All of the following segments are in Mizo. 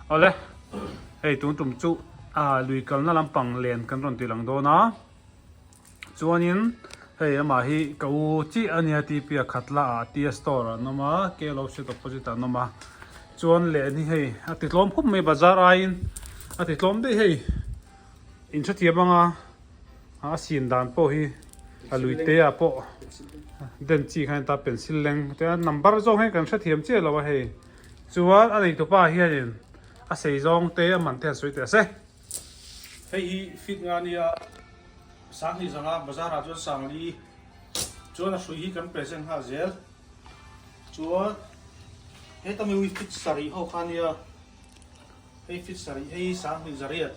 Awle, hei tun tum chu lui kalna lampang len kan rawn tih lang dawn a, chuanin hei amah hi ka u chiah a nia TP a khat la ah tia store ah an awm a, KL offset opposite ah an awm a, chuan len hi hei a ti tlawm khawp mai bazar aiin a ti tlawm daih hei inhrethiam anga a sin dan pawh hi a lui te ah pawh den chi khan ta pencil leng te a number zawng hi kan hrethiam chiah lo a hei. Chuan a neitupa hianin a sei zawng te a man te han sawi teh se. Hei hi fit nga nia Sanghnih zanga bazar ah chuan Sangli chuan a hrui hi kan present nghal zel. Chuan heta mi ui fit sarih ho kha nia hei fit sarih hei hi Sanghnih zariat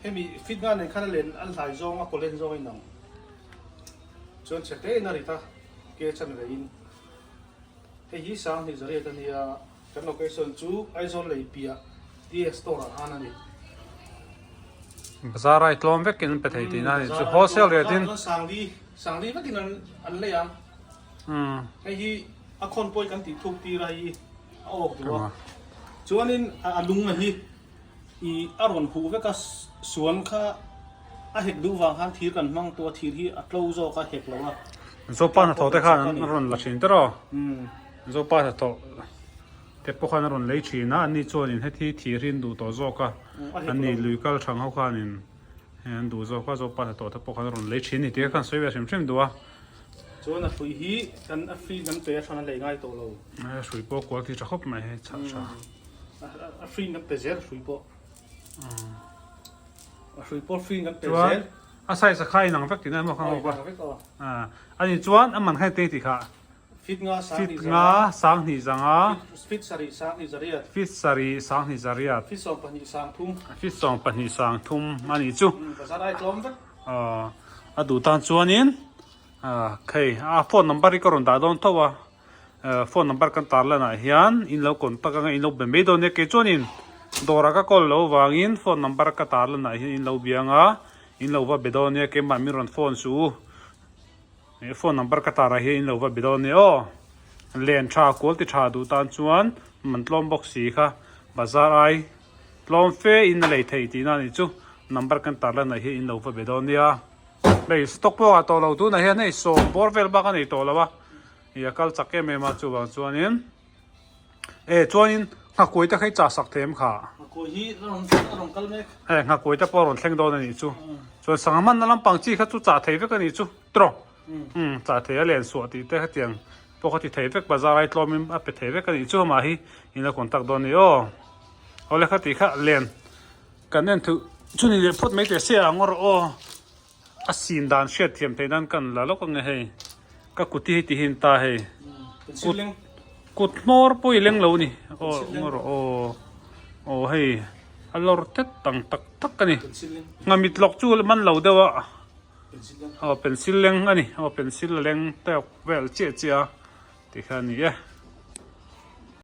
hemi fit nga nen khan a len a hlai zawng a kawlen zawng a inang chuan chhe te in a rit a ke chanve in. Hei hi Sanghnih Zariat a nia, kan location chu Aizawl lei piah TA store ah khan a ni. Bazar ai tlawm vekin an pe thei tihna a ni chu wholesale rate in. Sangli, Sangli vekin an an lei ang. Hei hi a khawn pawi kan tih thuk tir a hei a awk duh a. Chuanin a lung a hi I a rawn huh vek a, suan kha a hek duh vang khan thir kan hmang tawh a, thir hi a tlo zawk a, hek lo a. Zopa hnathawh te khan an rawn la thin tiraw? Zopa hnathawh te pawh khan a rawn lei thin a, anni chuanin heti thir hi an duh tawh zawk a, anni lui kal thang ho khanin an duh zawk a, Zopa hnathawh te pawh khan a rawn lei thin a ni tih kha kan sawi ve hrim hrim duh a. Chuan a hrui hi kan a free kan pe a hran a lei ngai tawh lo. A hrui pawh kual ti tha khawp mai hei chhah tha. A free kan pe zel a hrui pawh. A hrui pawh free kan pe zel. Chuan a size a kha inang vek tihna emaw kha ngawk a. A nih chuan a man kha engtin tih kha? Fit nga sang hnih zanga. Fit nga sang hnih zanga. Fit sarih sang hnih zariat. Fit sarih sang hnih zariat. Fit 12 sang thum. Fit 12 sang thum a nih chu. Bazar ai tlawm vek. A duh tan chuanin khei a phone number hi ka rawn dah dawn tho a. Phone number kan tar lanah hian in lo contact anga in lo be mai dawn nia kei chuanin dawrah ka call lo vangin phone number ka tar lanah hian in lo bia anga in lo va be dawn nia keimah min rawn phone suh u phone number ka tarah hian in lo va be dawn nia aw len tha kual ti tha duh tan chuan man tlawm bawk si kha bazar ai tlawm fe in a lei thei tihna a nih chu number kan tar lanah hian in lo va be dawn nia hei stock pawh ah tawh lo tunah hian hei sawm bawr vel bak a nei tawh lo a. Ih a kal chak em em a chuvang chuanin e chuanin nghakuai te kha i chah sak thei em kha? Nghakuai hi a rawn a rawn kal mek. He nghakuai te pawh a rawn thleng dawn a nih chu. Chuan sangha hmanna lampang chi kha chu chah thei vek a nih chu tiraw? Umm chah thei a len suah tih te hetiang pawh kha ti thei vek bazar ai tlawmin a pe thei vek a nih chu amah hi in la contact dawn a ni aw. Awle kha tih kha len kan en thuh chu ni leh phawt mai teh se ang rawh aw. A sin dan hriat thiam theih nan kan la lawk ange hei ka kut hi hei ti hin ta hei kut kut hmawr pawh i leng lo ni aw ngaw rawh aw aw hei a lawr tet ang tak tak a ni nghamit lawk chu man lo deuh a aw pencil leng a ni aw pencil a leng tawk vel chiah chiah a tikhan a ni e.